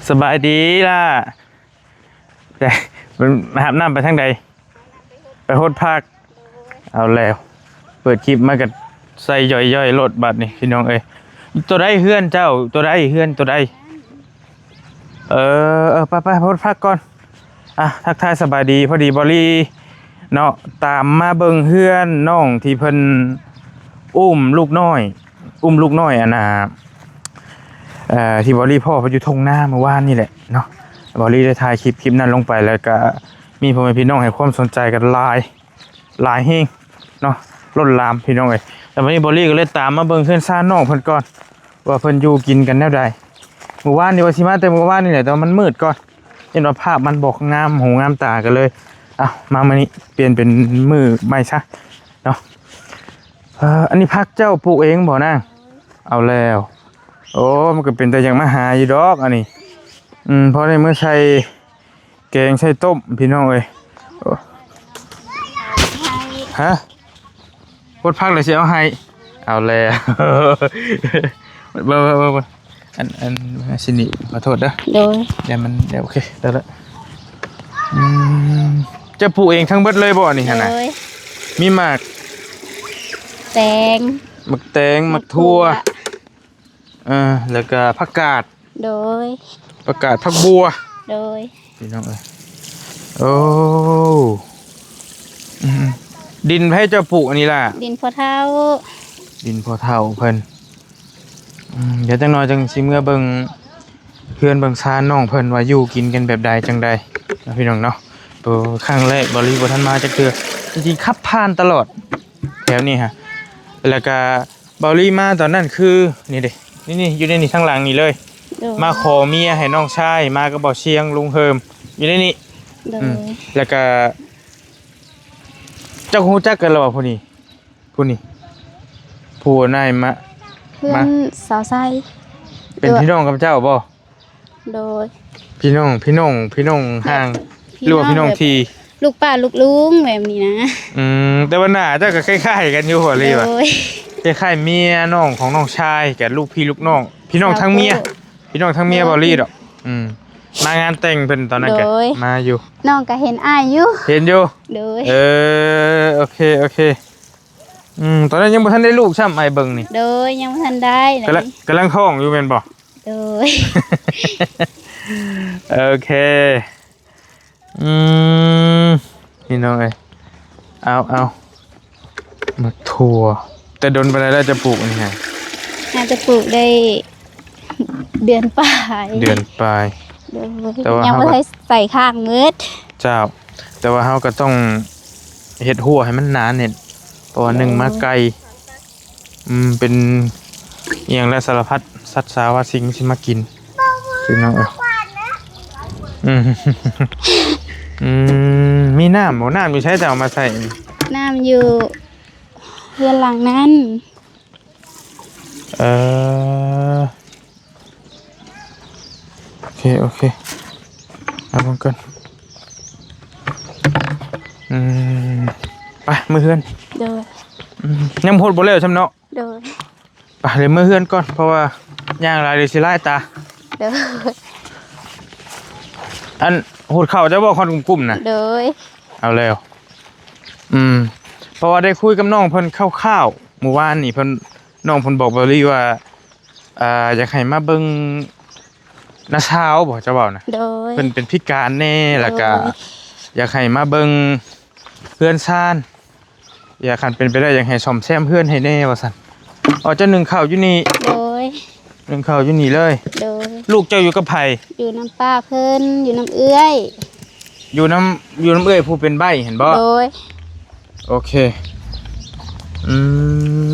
ສະບາຍດີຫຼ້າ. ໄປ ໄປຫາບນ້ຳໄປທາງໃດ? ໄປຫົດຜັກ. ເອົາແລ້ວ ເປີດຄລິບມາກໍໃສ່ຍ່ອຍໆໂລດບາດນີ້ ພີ່ນ້ອງເອີຍ. ຕົວໃດເຮືອນເຈົ້າ? ຕົວໃດເຮືອນຕົວໃດ? ເອີ ເອີ ໄປໆ ຫົດຜັກກ່ອນ. ອ່ະ ທັກທາຍສະບາຍດີ. ພໍດີບອລີເນາະ ຕາມມາເບິ່ງເຮືອນນ້ອງທີ່ເພິ່ນອຸ້ມລູກນ້ອຍ ອຸ້ມລູກນ້ອຍ ອັນນ່າ ເອີ ທີ່ບອລີພໍ້ເພິ່ນຢູ່ທົ່ງນາມື້ວານນີ້ແຫຼະເນາະ. ບອລີໄດ້ຖ່າຍຄລິບ ຄລິບນັ້ນລົງໄປ ແລ້ວກະມີພໍ່ແມ່ພີ່ນ້ອງໃຫ້ຄວາມສົນໃຈກັນຫຼາຍ ຫຼາຍແຮງເນາະ ລົ້ນຫຼາມ ພີ່ນ້ອງເອີຍ. ແລ້ວວັນນີ້ບອລີກໍເລີຍຕາມມາເບິ່ງເຮືອນຊານນ້ອງເພິ່ນກ່ອນ ວ່າເພິ່ນຢູ່ກິນກັນແນວໃດ. ມື້ວານນີ້ວ່າຊິມາແຕ່ມື້ວານນີ້ແຫຼະ ແຕ່ວ່າມັນມືດກ່ອນ ເຫັນວ່າພາບມັນບໍ່ງາມຫູງາມຕາ ກໍເລີຍ ເອົາ ມາມື້ນີ້ປ່ຽນເປັນມື້ໃໝ່ຊະເນາະ. ເອີ ອັນນີ້ຜັກເຈົ້າປູກເອງບໍ່ນາງ? ເອົາແລ້ວ ໂອ້ ມັນກໍເປັນຕາຢາກມາຫາຢູ່ດອກອັນນີ້. ອືມ ພໍໄດ້ມື້ໃສ່ແກງໃສ່ຕົ້ມ ພີ່ນ້ອງເອີຍ. ໂອ້ ຮະ? ຫົດຜັກແລ້ວຊິເອົາໃຫ້ ເອົາແລ້ວ ເບິ່ງໆໆ ອັນ ອັນ ຊິນີ້ ຂໍໂທດເດີ ໂດຍ ຢ່າມັນ ໂອເຄ ໄດ້ລະ. ອືມ ເຈົ້າປູກເອງທັງເບິດເລີຍບໍ່ນີ້ຫັ້ນນະ? ໂດຍ ມີໝາກແຕງ ໝາກແຕງ ໝາກຖົ່ວ ໝາກຖົ່ວ ເອີ ແລ້ວກະຜັກກາດ ໂດຍ ຜັກກາດ ຜັກບົວ ໂດຍ ພີ່ນ້ອງເອີຍ. ໂອ້ ອືມ ດິນໃຜເຈົ້າປູກອັນນີ້ລະ? ດິນພໍ່ເຖົ້າ ດິນພໍ່ເຖົ້າເພິ່ນ. ອືມ ດຽວຈັກໜ່ອຍຈັ່ງຊິເມືອເບິ່ງເຮືອນເບິ່ງຊານນ້ອງເພິ່ນວ່າຢູ່ກິນກັນແບບໃດຈັ່ງໃດເນາະ ພີ່ນ້ອງເນາະ. ໂອ້ ຄັ້ງແລກບອລີບໍ່ທັນມາຈັກເທື່ອ ຈິງໆຂັບຜ່ານຕະຫຼອດແຖວນີ້ຮະ ແລ້ວກະ ເບົາລີມາຕອນນັ້ນຄື ນີ້ເດ້ ນີ້ໆ ຢູ່ໃນນີ້ ທາງຫຼັງນີ້ເລີຍ ໂດຍ ມາຂໍເມຍໃຫ້ນ້ອງຊາຍ ມາກັບເບົາຊຽງ ລຸງເຮີມ ຢູ່ໃນນີ້ ໂດຍ ອືມ ແລ້ວກະ ເຈົ້າຮູ້ຈັກກັນແລ້ວບໍ່ ຜູ້ນີ້ ຜູ້ນີ້ ຜູ້ນາຍມາ ເພື່ອນ ມາ ສາວໄຊ ເປັນພີ່ນ້ອງກັບເຈົ້າບໍ່? ໂດຍ ພີ່ນ້ອງ ພີ່ນ້ອງ ພີ່ນ້ອງຫ່າງ ແບບ ຫຼືວ່າພີ່ນ້ອງທີ່ ພີ່ນ້ອງແບບ ລູກປ້າລູກລຸງແບບນີ້ນະ. ອືມ ແຕ່ວ່າໜ້າເຈົ້າກໍຄ້າຍໆກັນຢູ່ ເບົາລີວ່າ ໂດຍ ຄ້າຍໆເມຍນ້ອງຂອງນ້ອງຊາຍກັບລູກພີ່ລູກນ້ອງ ພີ່ນ້ອງທາງເມຍ ສາວໂປ້ ພີ່ນ້ອງທາງເມຍ ໂດຍ ເບົາລີດອກ. ອືມ ມາງານແຕ່ງເພິ່ນຕອນນັ້ນກໍ ໂດຍ ມາຢູ່ ນ້ອງກໍເຫັນອ້າຍຢູ່ ເຫັນຢູ່ ໂດຍ ເອີ ໂອເຄ ໂອເຄ. ອືມ ຕອນນັ້ນຍັງບໍ່ທັນໄດ້ລູກຊ້ຳ ອ້າຍເບິ່ງນີ້ ໂດຍ ຍັງບໍ່ທັນໄດ້ ກຳລັງ ກຳລັງທ້ອງຢູ່ແມ່ນບໍ່? ໂດຍ ໂອເຄ. ອືມ ພີ່ນ້ອງເອີຍ ເອົາ ເອົາ ໝາກຖົ່ວ ແຕ່ດົນປານໃດແລ້ວຈະປູກອັນນີ້? ໜ້າຈະປູກໄດ້ເດືອນປາຍ ເດືອນປາຍ ໂດຍ ແຕ່ວ່າຍັງບໍ່ໄດ້ໃສ່ຄ້າງໝົດ ເຈົ້າ ແຕ່ວ່າເຮົາກໍຕ້ອງເຮັດຮົ້ວໃຫ້ມັນໜາແໜ້ນ ເພາະວ່າ ໂດຍ ໜຶ່ງມາໄກ ອືມ ເປັນອີ່ຫຍັງແລະ ສາລະພັດສັດສາວາສິ່ງຊິມາກິນ ພີ່ນ້ອງເອີຍ. ອືມ ອືມ ມີນ້ຳບໍ່? ນ້ຳຢູ່ໃສຈະເອົາມາໃສ່? ນ້ຳຢູ່ເຮືອນຫຼັງນັ້ນ ເອີ ໂອເຄ ໂອເຄ ເອົາເບິ່ງກ່ອນ. ອືມ ໄປ ເມືອເຮືອນ ໂດຍ ອືມ ຍັງຫົດບໍ່ແລ້ວຊ້ຳເນາະ ໂດຍ ໄປ ດຽວເມືອເຮືອນກ່ອນ ເພາະວ່າຍ່າງຫຼາຍດຽວຊິລາຍຕາ ໂດຍ ອັນ ຫົດເຂົ້າເຈົ້າບໍ່ ຄອນກຸ້ມໆນະ ໂດຍ ເອົາແລ້ວ ອືມ ເພາະວ່າໄດ້ຄຸຍກັບນ້ອງເພິ່ນຄ່າວໆ ມື້ວານນີ້ເພິ່ນ ນ້ອງເພິ່ນບອກເບົາລີວ່າ ອ່າ ຢາກໃຫ້ມາເບິ່ງນ້າສາວບໍ່ ເຈົ້າເວົ້ານະ ໂດຍ ເພິ່ນເປັນພິການແດ່ ໂດຍ ແລ້ວກະຢາກໃຫ້ມາເບິ່ງເຮືອນຊານ ຢາກ ຄັນເປັນໄປໄດ້ ຢາກໃຫ້ສ້ອມແຊມເຮືອນໃຫ້ແດ່ວ່າຊັ້ນ. ອໍ ເຈົ້າໜຶ້ງເຂົ້າຢູ່ນີ້ ໂດຍ ໜຶ້ງເຂົ້າຢູ່ນີ້ເລີຍ ໂດຍ ລູກເຈົ້າຢູ່ກັບໃຜ? ຢູ່ນຳປ້າເພິ່ນ ຢູ່ນຳເອື້ອຍ ຢູ່ນຳ ຢູ່ນຳເອື້ອຍຜູ້ເປັນໃບ້ຫັ້ນບໍ? ໂດຍ ໂອເຄ ອື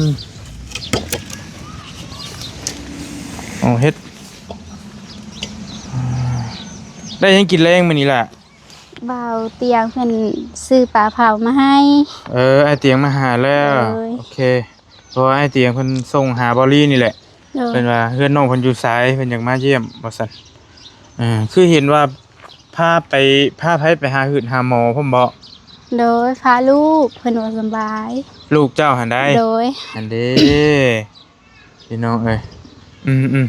ມ ໂອ້ ເຮັດ ໄດ້ຫຍັງກິນແລງມື້ນີ້ລະ? ບ່າວຕຽງເພິ່ນຊື້ປາເຜົາມາໃຫ້ ເອີ ອ້າຍຕຽງມາຫາແລ້ວ ໂດຍ ໂອເຄ ເພາະວ່າອ້າຍຕຽງເພິ່ນສົ່ງຫາເບົາລີນີ້ແຫຼະ ໂດຍ ເພິ່ນວ່າເຮືອນນ້ອງເພິ່ນຢູ່ໃສ ເພິ່ນຢາກມາຢ້ຽມວ່າຊັ້ນ. ເອີ ຄືເຫັນວ່າພາໄປ ພາໃຜໄປຫາຮືດຫາໝໍພ້ອມບໍ? ໂດຍ ພາລູກ ເພິ່ນບໍ່ສະບາຍ ລູກເຈົ້າຫັ້ນໃດ? ໂດຍ ຫັ້ນເດ້ ພີ່ນ້ອງເອີຍ ອືມ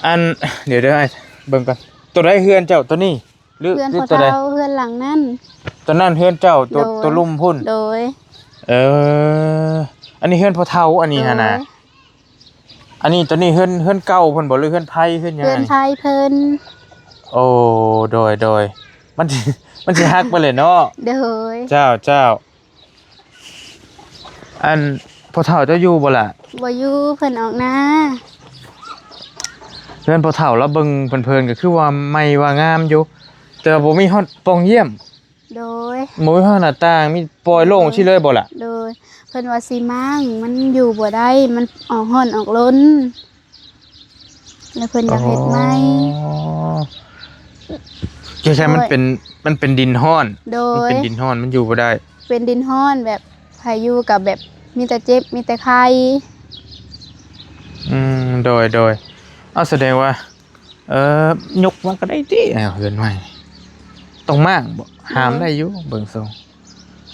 ອັນ ດຽວ ດຽວອ້າຍເບິ່ງກ່ອນ ໂຕໃດເຮືອນເຈົ້າ ໂຕນີ້ ຫຼື ເຮືອນພໍ່ເຖົ້າ ເຮືອນຫຼັງນັ້ນ ໂຕນັ້ນເຮືອນເຈົ້າ ໂຕ ໂຕລຸ່ມພຸ້ນ ໂດຍ ເອີ ອັນນີ້ເຮືອນພໍ່ເຖົ້າ ອັນນີ້ຫັ້ນນະ ໂດຍ ອັນນີ້ ໂຕນີ້ເຮືອນ ເຮືອນເກົ່າເພິ່ນບໍ່ ຫຼືເຮືອນໃຜ ເຮືອນຫຍັງ ເຮືອນໃຜເພິ່ນ ໂອ້ ໂດຍ ໂດຍ ມັນ ມັນຊິຫັກໄປເລີຍເນາະ ໂດຍ ເຈົ້າ ເຈົ້າ ອັນ ພໍ່ເຖົ້າເຈົ້າຢູ່ບໍ່ລະ ບໍ່ຢູ່ ເພິ່ນອອກນາ ເຮືອນພໍ່ເຖົ້າລາວເບິ່ງເພີນໆ ກໍຄືວ່າໃໝ່ວ່າງາມຢູ່ ແຕ່ວ່າບໍ່ມີຮອດປ່ອງຢ້ຽມ ໂດຍ ບໍ່ມີຮອດໜ້າຕ່າງ ມີປ່ອຍໂລ່ງຊີ້ເລີຍບໍ່ລະ ໂດຍ ເພິ່ນວ່າຊິມ້າງ ມັນຢູ່ບໍ່ໄດ້ ມັນອອກຮ້ອນອອກລົນ ແລ້ວເພິ່ນຢາກເຮັດໃໝ່ ອໍ ຄືແທ້ມັນເປັນ ໂດຍ ມັນເປັນດິນຮ້ອນ ໂດຍ ມັນເປັນດິນຮ້ອນ ມັນຢູ່ບໍ່ໄດ້ ເປັນດິນຮ້ອນ ແບບໃຜຢູ່ກໍແບບມີແຕ່ເຈັບ ມີແຕ່ໄຂ້ ອືມ ໂດຍ ໂດຍ ເອົາ ສະແດງວ່າ ເອີ ຍົກມາກໍໄດ້ຕິ ເຮືອນໃໝ່ ຕ້ອງມ້າງບໍ່ ໂດຍ ຫາມໄດ້ຢູ່ ເບິ່ງຊົງ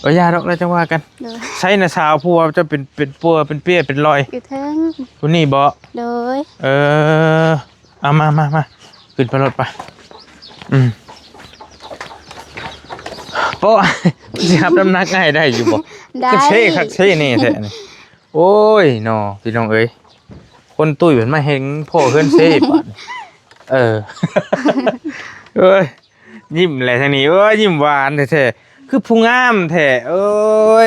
ເອີ ຢ່າດອກ ແລ້ວຈັ່ງວ່າກັນ ໂດຍ ໃສນະສາວ ຜູ້ວ່າເຈົ້າເປັນ ເປັນປົວ ເປັນເປ້ຍ ເປັນລອຍ ຢູ່ເທິງ ຜູ້ນີ້ບໍ່ ໂດຍ ເອີ ເອົາ ມາ ມາ ມາ ຂຶ້ນໄປລົດໄປ ອືມ ໂປະ ຊິຮັບນ້ຳໜັກອ້າຍໄດ້ຢູ່ບໍ່ ໄດ້ ຄືເຊຄັກເຊແນ່ແທ້ນີ້ ໂອ້ຍເນາະ ພີ່ນ້ອງເອີຍ ຄົນຕຸ້ຍເພິ່ນມາແຮງພໍ້ເຮືອນເຊບາດນີ້ ເອີ ເອີຍ ຍິ້ມແຫຼະທາງນີ້ ເອີຍ ຍິ້ມຫວານແທ້ໆ ຄືຜູ້ງາມແທ້ ເອີ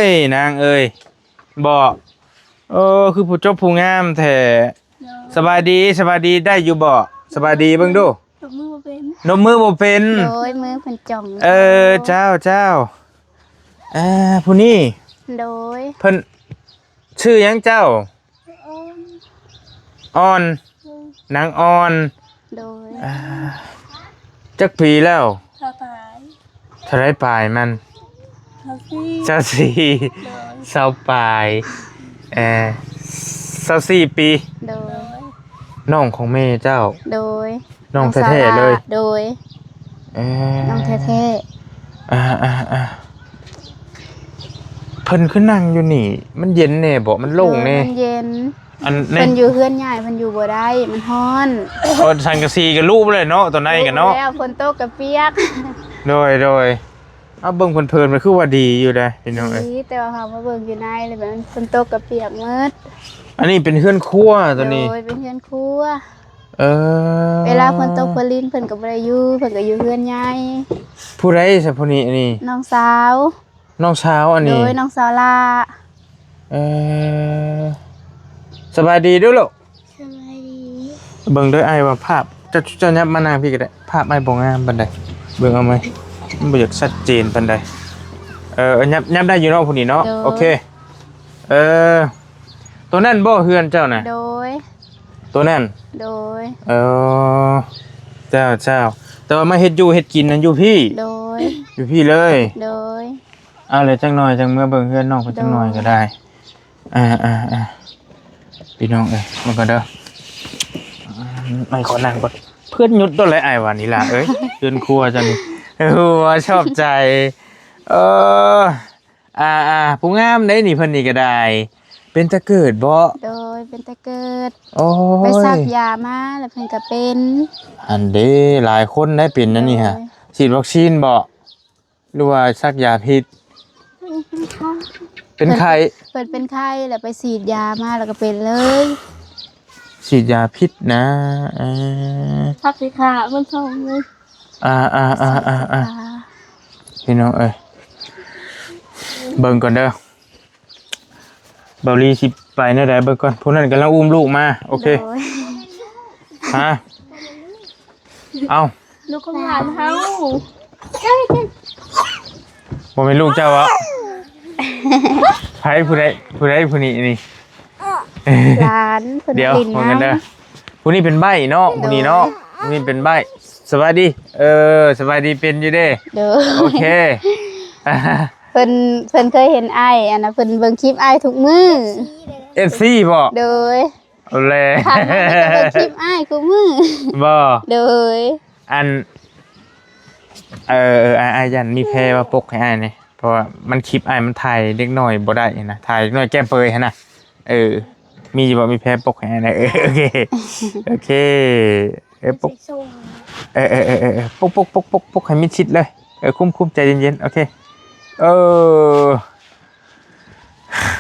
ຍ ນາງເອີຍ ບໍ່ ເອີ ຄືຜູ້ຈົບຜູ້ງາມແທ້ ໂດຍ ສະບາຍດີ ສະບາຍດີ ໄດ້ຢູ່ບໍ່ ສະບາຍດີ ເບິ່ງດູ ນົບມືບໍ່ເປັນ ນົບມືບໍ່ເປັນ ໂດຍ ມືເພິ່ນຈ່ອງ ເອີ ເຈົ້າ ເຈົ້າ ເອີ ຜູ້ນີ້ ໂດຍ ເພິ່ນ ຊື່ຫຍັງເຈົ້າ? ອ່ອນ ນາງອ່ອນ ໂດຍ ອ່າ ຈັກປີແລ້ວ? ຊາວປາຍ ເທົ່າໃດປາຍມັນ? ຊາວສີ່ ຊາວສີ່ ໂດຍ ຊາວປາຍ ເອີ ຊາວສີ່ປີ ໂດຍ ນ້ອງຂອງແມ່ເຈົ້າ ໂດຍ ນ້ອງແທ້ໆເລີຍ ໂດຍ ເອີ ນ້ອງແທ້ໆ ອ່າໆໆ ເພິ່ນຄືນັ່ງຢູ່ນີ້ ມັນເຢັນແດ່ບໍ່ ມັນໂລ່ງແດ່ ໂດຍ ມັນເຢັນ ອັນ ເພິ່ນຢູ່ເຮືອນໃຫຍ່ ເພິ່ນຢູ່ບໍ່ໄດ້ ມັນຮ້ອນ ເອີ ສັງກະສີກໍລຸໄປເລີຍເນາະ ຕອນໃນກໍເນາະ ລຸແລ້ວ ຝົນຕົກກໍປຽກ ໂດຍໆ ເອົາ ເບິ່ງເພີນໆ ມັນຄືວ່າດີຢູ່ເດ້ພີ່ນ້ອງເອີຍ ດີ ແຕ່ວ່າເຮົາມາເບິ່ງຢູ່ໃນແລ້ວ ແບບມັນຝົນຕົກກໍປຽກໝົດ ອັນນີ້ເປັນເຮືອນຄົວຕົວນີ້ ໂດຍ ເປັນເຮືອນຄົວ ເອີ ເວລາຝົນຕົກຝົນລິນເພິ່ນກໍບໍ່ໄດ້ຢູ່ ເພິ່ນກໍຢູ່ເຮືອນໃຫຍ່ ຜູ້ໃດຊະຜູ້ນີ້ ອັນນີ້ ນ້ອງສາວ ນ້ອງສາວອັນນີ້ ໂດຍ ນ້ອງສາວຫຼ້າ ເອີ ສະບາຍດີເດີ້ລູກ ສະບາຍດີ ເບິ່ງເດີ້ ອ້າຍວ່າພາບ ເຈົ້າ ເຈົ້າຫຍັບມານັ່ງພີ້ກໍໄດ້ ພາບອ້າຍບໍ່ງາມປານໃດ ເບິ່ງເອົາໃໝ່ ມັນບໍ່ຢາກຊັດເຈນປານໃດ ເອີ ຫຍັບ ຫຍັບໄດ້ຢູ່ເນາະ ຜູ້ນີ້ເນາະ ໂດຍ ໂອເຄ ເອີ ໂຕນັ້ນບໍ່ເຮືອນເຈົ້ານະ ໂດຍ ໂຕນັ້ນ ໂດຍ ເອີ ເຈົ້າ ເຈົ້າ ແຕ່ວ່າມາເຮັດຢູ່ເຮັດກິນນັ້ນຢູ່ພີ້ ໂດຍ ຢູ່ພີ້ເລີຍ ໂດຍ ເອົາ ແລ້ວຈັກໜ່ອຍຈັ່ງເມືອເບິ່ງເຮືອນນ້ອງເພິ່ນ ໂດຍ ຈັກໜ່ອຍກໍໄດ້ ອ່າໆໆ ພີ່ນ້ອງເອີຍ ເບິ່ງກ່ອນເດີ້ ໄອ້ຂໍນັ່ງກ່ອນ ເພື່ອນຢຸດໂດນແລ້ວ ອ້າຍວ່ານີ້ຫຼ້າເອີຍ ເຮືອນຄົວເຈົ້ານີ້ ໂອ້ ຊອບໃຈ ເອີ ອ່າໆ ຜູ້ງາມເດ້ນີ້ ເພິ່ນນີ້ກໍໄດ້ ເປັນຕາເກີດບໍ່? ໂດຍ ເປັນຕາເກີດ ໂອ້ຍ ໄປສັກຢາມາ ແລ້ວເພິ່ນກໍເປັນ ອັນເດ້ ຫຼາຍຄົນໄດ້ເປັນອັນນີ້ຫະ ໂດຍ ສີດວັກຊີນບໍ່? ຫຼືວ່າສັກຢາພິດ? ເປັນໄຂ້ ເພິ່ນເປັນໄຂ້ ແລ້ວໄປສີດຢາມາ ແລ້ວກໍເປັນເລີຍ ສີດຢາພິດນະ ເອີ ສັກສີຂາເພິ່ນສົ່ງເລີຍ ອ່າໆໆໆ ອ່າ ພີ່ນ້ອງເອີຍ ເບິ່ງກ່ອນເດີ້ ເບົາລີຊິໄປແນວໃດ ເບິ່ງກ່ອນ ຜູ້ນັ້ນກຳລັງອຸ້ມລູກມາ ໂອເຄ ໂດຍ ຮະ ເອົ້າ ລູກຂອງຫຼານເຮົາ ບໍ່ແມ່ນລູກເຈົ້າເບາະ? ໃຜ ຜູ້ໃດ ຜູ້ໃດຜູ້ນີ້ນີ້? ຫຼານເພິ່ນ ດຽວ ຫຼິ້ນ ເບິ່ງກັນເດີ້ ນຳ ຜູ້ນີ້ເປັນໃບ້ເນາະ ໂດຍ ຜູ້ນີ້ເນາະ ຜູ້ນີ້ເປັນໃບ້ ສະບາຍດີ ເອີ ສະບາຍດີ ເປັນຢູ່ເດ້ ໂດຍ ໂອເຄ ເພິ່ນ ເພິ່ນເຄີຍເຫັນອ້າຍ ອັນນ່າ ເພິ່ນເບິ່ງຄລິບອ້າຍທຸກມື້ ເອັຟຊີ ເອັຟຊີບໍ? ໂດຍ ເອົາແຫຼະ ຄາງນັ້ນກໍເບິ່ງຄລິບອ້າຍທຸກມື້ ບໍ່? ໂດຍ ອັນ ເອີ ເອີ ອ້າຍ ອ້າຍຢ້ານມີແພມາປົກໃຫ້ອ້າຍແດ່ ເພາະວ່າມັນ ຄລິບອ້າຍມັນຖ່າຍເດັກນ້ອຍບໍ່ໄດ້ຫັ້ນນະ ຖ່າຍເດັກນ້ອຍແກ້ມເປີຍຫັ້ນນະ ເອີ ມີຢູ່ບໍ່? ມີແພ້ປົກໃຫ້ອ້າຍແດ່. ເອີ ໂອເຄ ໂອເຄ. ເອີ ປົກ ເອີ ປົກ ປົກ ປົກ ປົກໃຫ້ມິດຊິດເລີຍ. ເອີ ຄຸມ ຄຸມ ໃຈເຢັນໆ. ໂອເຄ. ເອີ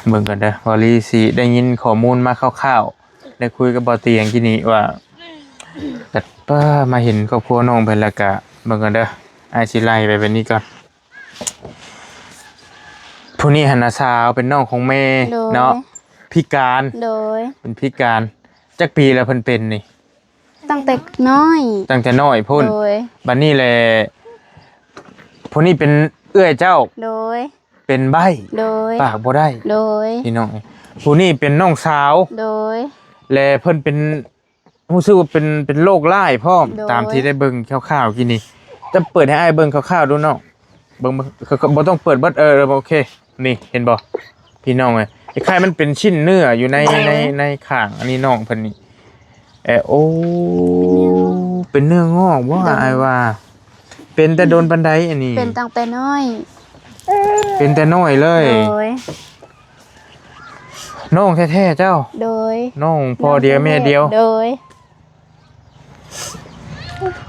ເບິ່ງກ່ອນເດີ ເວົ້າລີຊິໄດ້ຍິນຂໍ້ມູນມາຄ່າວໆ ໄດ້ຄຸຍກັບບໍ່ຕຽງກີ້ນີ້ວ່າ ແຕ່ປ້າ ມາເຫັນຄອບຄົວນ້ອງເພິ່ນແລ້ວກະ ເບິ່ງກ່ອນເດີ ອ້າຍຊິໄລ່ໄປແບບນີ້ກ່ອນ. ຜູ້ນີ້ຫັ້ນນະ ສາວເປັນນ້ອງຂອງແມ່ ໂດຍ ເນາະ ພິການ ໂດຍ ເປັນພິການ. ຈັກປີແລ້ວເພິ່ນເປັນນີ້? ຕັ້ງແຕ່ນ້ອຍ ຕັ້ງແຕ່ນ້ອຍພຸ້ນ. ໂດຍ ບັດນີ້ແຫຼະ ຜູ້ນີ້ເປັນເອື້ອຍເຈົ້າ ໂດຍ ເປັນໃບ້ ໂດຍ ປາກບໍ່ໄດ້ ໂດຍ ພີ່ນ້ອງເອີຍ. ຜູ້ນີ້ເປັນນ້ອງສາວ ໂດຍ ແລະເພິ່ນເປັນ ຮູ້ສຶກວ່າເປັນ ເປັນໂລກຮ້າຍພ້ອມ ໂດຍ ຕາມທີ່ໄດ້ເບິ່ງຄ່າວໆກີ້ນີ້. ຈະເປີດໃຫ້ອ້າຍເບິ່ງຄ່າວໆດູເນາະ ເບິ່ງ ເບິ່ງ ບໍ່ຕ້ອງເປີດເບິດ. ເອີ ໂອເຄ ນີ້ເຫັນບໍ່ ພີ່ນ້ອງເອີຍ? ຄ້າຍໆມັນເປັນຊິ້ນເນື້ອຢູ່ໃນ ໂດຍ ໃນ ໃນຂ້າງອັນນີ້ນ້ອງເພິ່ນນີ້. ເອີ ໂອ້ ເປັນເນື້ອງອກບໍ່ ເປັນເນື້ອງອກບໍ່? ໂດຍ ອ້າຍວ່າ ເປັນແຕ່ດົນປານໃດອັນນີ້? ເປັນຕັ້ງແຕ່ນ້ອຍ ເປັນແຕ່ນ້ອຍເລີຍ. ໂດຍ ນ້ອງແທ້ໆເຈົ້າ? ໂດຍ ນ້ອງພໍ່ດຽວແມ່ດຽວ? ໂດຍ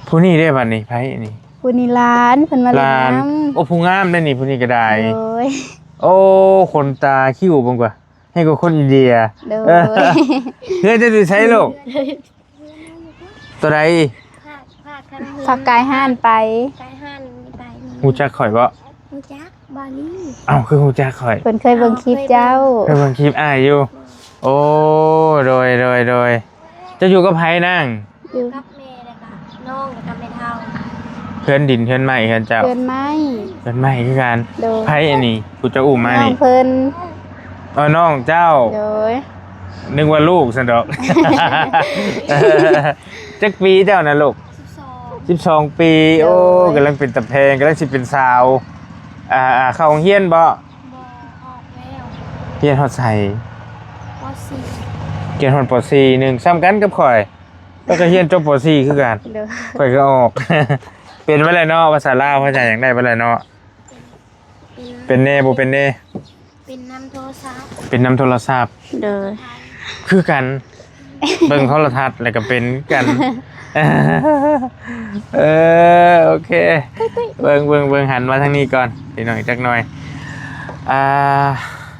ຜູ້ນີ້ເດ້ບັດນີ້ ໃຜນີ້? ຜູ້ນີ້ຫຼານ ເພິ່ນມາຫຼິ້ນນຳ. ໂອ້ ຜູ້ງາມເດ້ນີ້ ຜູ້ນີ້ກໍໄດ້. ໂດຍ ໂອ້ ຂົນຕາຄິ້ວເບິ່ງກວ່າ ໃຫ້ກວ່າຄົນອິນເດຍ. ໂດຍ ເອີ ເຮືອນເຈົ້າຢູ່ໃສລູກ? ຕົວໃດ? ພາກ ພາກທາງ ພາກກາຍຮ້ານໄປ ກາຍຮ້ານໄປ. ຮູ້ຈັກຂ້ອຍບໍ່? ຮູ້ຈັກ ບາລີ. ເອົ້າ ຄືຮູ້ຈັກຂ້ອຍ? ເພິ່ນເຄີຍເບິ່ງຄລິບເຈົ້າ. ເຄີຍເບິ່ງຄລິບອ້າຍຢູ່. ໂອ້ ໂດຍ ໂດຍ ໂດຍ. ເຈົ້າຢູ່ກັບໃຜນາງ? ຢູ່ກັບແມ່ ແລ້ວກະນ້ອງ ແລ້ວກະແມ່ເຖົ້າ. ເຮືອນດິນເຮືອນໄມ້ເຮືອນເຈົ້າ? ເຮືອນໄມ້ ເຮືອນໄມ້ຄືກັນ. ໂດຍ ໃຜອັນນີ້ ຜູ້ເຈົ້າອຸ້ມມານີ້? ນ້ອງເພິ່ນ. ເອີ ນ້ອງເຈົ້າ. ໂດຍ ນຶກວ່າລູກຊັ້ນດອກ. ຈັກປີເຈົ້ານະລູກ? ສິບສອງ ສິບສອງປີ. ໂອ້ ໂດຍ ກຳລັງເປັນຕາແພງ ກຳລັງຊິເປັນສາວ. ອ່າ ອ່າ ເຂົ້າໂຮງຮຽນບໍ່? ບໍ່ ອອກແລ້ວ. ຮຽນຮອດໃສ? ປໍສີ່ ຮຽນຮອດປໍສີ່. ໜຶ່ງ ສ່ຳກັນກັບຂ້ອຍ ແລ້ວກໍຮຽນຈົບປໍສີ່ຄືກັນ. ໂດຍ ຂ້ອຍກໍອອກ. ເປັນໄວ້ແລ້ວເນາະ ພາສາລາວ ພາສາຫຍັງໄດ້ໄວ້ແລ້ວເນາະ. ເປັນ ເປັນແດ່ ບໍ່ເປັນແດ່? ເປັນນຳໂທລະສັບ ເປັນນຳໂທລະສັບ. ໂດຍ ຄືກັນ ເບິ່ງໂທລະທັດແລ້ວກໍເປັນຄືກັນ. ເອີ ໂອເຄ ເບິ່ງ ເບິ່ງ ເບິ່ງ ຫັນມາທາງນີ້ກ່ອນ ພີ່ນ້ອງ ຈັກໜ່ອຍ. ອ່າ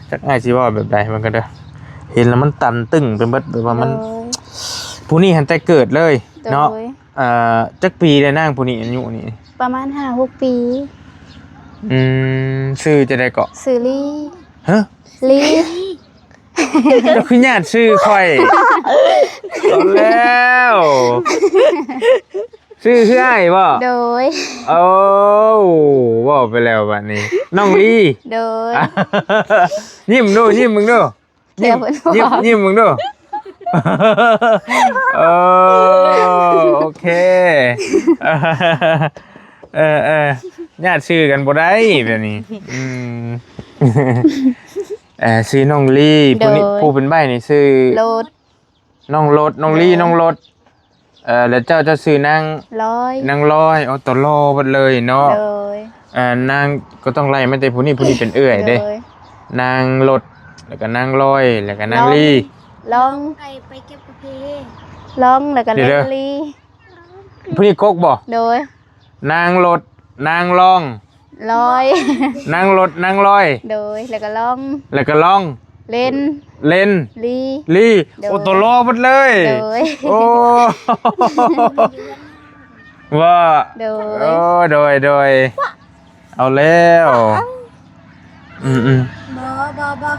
ຈັກອ້າຍຊິເວົ້າແບບໃດ ເບິ່ງກັນເດີ. ເຫັນແລ້ວມັນຕັນຕຶ້ງໄປໝົດ ແບບວ່າມັນ ໂດຍ ຜູ້ນີ້ຫັ້ນແຕ່ເກີດເລີຍເນາະ. ໂດຍ ເອີ ຈັກປີແລ້ວນາງຜູ້ນີ້ ອາຍຸນີ້? ປະມານຫ້າຫົກປີ. ອືມ ຊື່ຈັ່ງໃດເກາະ? ຊື່ລີ. ຮະ? ລີ. ເຈົ້າຄືຍາດຊື່ຂ້ອຍ? ເອົາແລ້ວ ຊື່ຄືອ້າຍບໍ່? ໂດຍ ໂອ້ ເວົ້າໄປແລ້ວບັດນີ້ ນ້ອງລີ. ໂດຍ ຍິ້ມດູ ຍິ້ມເບິ່ງດູ. ແຕ່ເພິ່ນ ຍິ້ມ ຍິ້ມ ຍິ້ມເບິ່ງດູ. ເອີ ໂອເຄ ເອີ ເອີ ຍາດຊື່ກັນບໍ່ໄດ້ແບບນີ້. ອືມ ເອີ ຊື່ນ້ອງລີ. ໂດຍ ຜູ້ນີ້ ຜູ້ເປັນໃບ້ນີ້ຊື່ ໂລດ ນ້ອງໂລດ ນ້ອງລີ ໂດຍ ນ້ອງໂລດ. ເອີ ແລ້ວເຈົ້າ ເຈົ້າຊື່ນາງ ລອຍ ນາງລອຍ. ໂອ້ ໂຕຫຼໍ່ເບິດເລີຍເນາະ. ໂດຍ ເອີ ນາງກໍຕ້ອງໄລ່ມາແຕ່ຜູ້ນີ້ ຜູ້ນີ້ເປັນເອື້ອຍເດ້. ໂດຍ ນາງໂລດ ແລ້ວກໍນາງລອຍ ແລ້ວກໍນາງລີ. ລອງ ໄປ ໄປເກັບກາເຟ ລອງ ແລ້ວກໍ ດຽວ ລອງລີ. ຜູ້ນີ້ກົກບໍ່? ໂດຍ ນາງໂລດ ນາງລອງ ລອຍ ນາງໂລດ ນາງລອຍ. ໂດຍ ແລ້ວກໍລອງ ແລ້ວກໍລອງ ເລນ ເລນ ລີ ລີ. ໂດຍ ໂອ້ ໂຕຫຼໍ່ເບິດເລີຍ. ໂດຍ ໂອ້ ວ່າ ໂດຍ ໂອ້ ໂດຍ ໂດຍ. ເອົາແລ້ວ ອືມໆ ບໍ່ ບໍ່ ບໍ່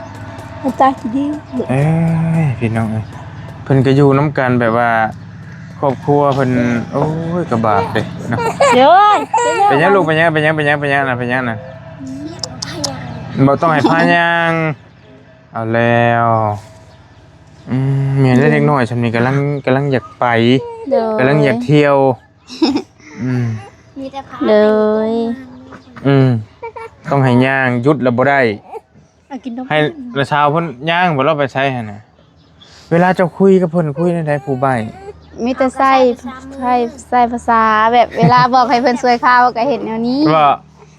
ເອົາໃຈດີ. ເອີຍ ພີ່ນ້ອງເອີຍ ເພິ່ນກໍຢູ່ນຳກັນແບບວ່າ ຄອບຄົວເພິ່ນ ໂອ້ຍ ກະບາບເດ້ເນາະ. ໂອ້ຍ ເປັນຫຍັງລູກ? ເປັນຫຍັງ? ເປັນຫຍັງ? ເປັນຫຍັງ? ເປັນຫຍັງນະ? ເປັນຫຍັງນະ? ບໍ່ຕ້ອງໃຫ້ພາຍ່າງ. ເອົາແລ້ວ ອືມ ແມ່ນແລ້ວ ເດັກນ້ອຍຊ່ຳນີ້ກຳລັງ ກຳລັງຢາກໄປ ໂດຍ ກຳລັງຢາກທ່ຽວ. ອືມ ມີແຕ່ພາ ໂດຍ ອືມ ຕ້ອງໃຫ້ຍ່າງ ຢຸດແລ້ວບໍ່ໄດ້. ໃຫ້ລະຊາວເພິ່ນຍ່າງບໍ່ ລາວໄປໃສຫັ້ນນະ? ເວລາເຈົ້າຄຸຍກັບເພິ່ນ ຄຸຍແນວໃດຜູ້ໃບ້? ມີແຕ່ໃຊ້ ໃຊ້ ໃຊ້ພາສາ ແບບເວລາບອກໃຫ້ເພິ່ນຊ່ວຍເຂົ້າກໍເຮັດແນວນີ້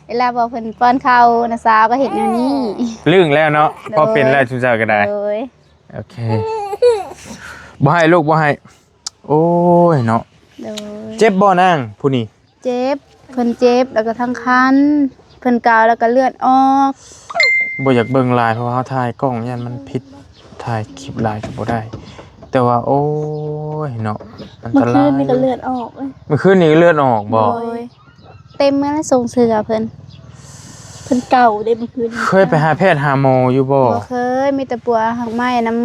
ເວລາບອກເພິ່ນປ້ອນເຂົ້າ ນ້າສາວກໍເຮັດແນວນີ້. ລຶ້ງແລ້ວເນາະ ໂດຍ ພໍເປັນແລ້ວຊຸມເຈົ້າກໍໄດ້. ໂດຍ ໂອເຄ ບໍ່ໃຫ້ລູກ ບໍ່ໃຫ້. ໂອ້ຍເນາະ. ໂດຍ. ເຈັບບໍ່ນາງຜູ້ນີ້? ເຈັບ ເພິ່ນເຈັບ ແລ້ວກໍທັງຄັນ ເພິ່ນກາວແລ້ວກໍເລືອດອອກ. ບໍ່ຢາກເບິ່ງຫຼາຍ ເພາະວ່າເຮົາຖ່າຍກ້ອງຢ້ານມັນຜິດ ຖ່າຍຄລິບຫຼາຍກໍບໍ່ໄດ້. ແຕ່ວ່າ ໂອ້ຍເນາະ ອັນຕະລາຍ. ເມື່ອຄືນນີ້ກໍເລືອດອອກເລີຍ. ເມື່ອຄືນນີ້ກໍເລືອດອອກບໍ່? ໂດຍ. ເຕັມເໝິດແລ້ວ ຊົງເສື້ອເພິ່ນ ເພິ່ນເກົາເດ້ເມື່ອຄືນ. ເຄີຍໄປຫາແພດຫາໝໍຢູ່ບໍ່? ບໍ່ເຄີຍ ມີແຕ່ປົວຮາກໄມ້ນຳ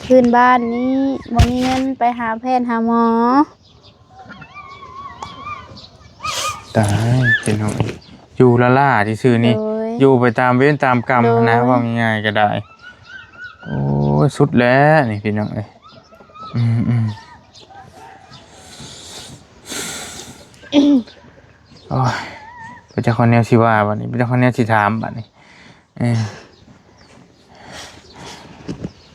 ພື້ນບ້ານນີ້ ບໍ່ມີເງິນໄປຫາແພດຫາໝໍ. ຕາຍພີ່ນ້ອງເອີຍ ຢູ່ລ້າໆຊື່ໆນີ້. ໂດຍ. ຢູ່ໄປຕາມເວນຕາມກຳຫັ້ນນະ. ໂດຍ. ເວົ້າງ່າຍໆກໍໄດ້. ໂອ້ຍ ສຸດແລ້ວນີ້ພີ່ນ້ອງເອີຍ. ອືມໆ ໂອ້ຍ ບໍ່ຈັກຄວາມແນວຊິວ່າບັດນີ້ ບໍ່ຈັກຄວາມແນວຊິຖາມບັດນີ້. ເອີ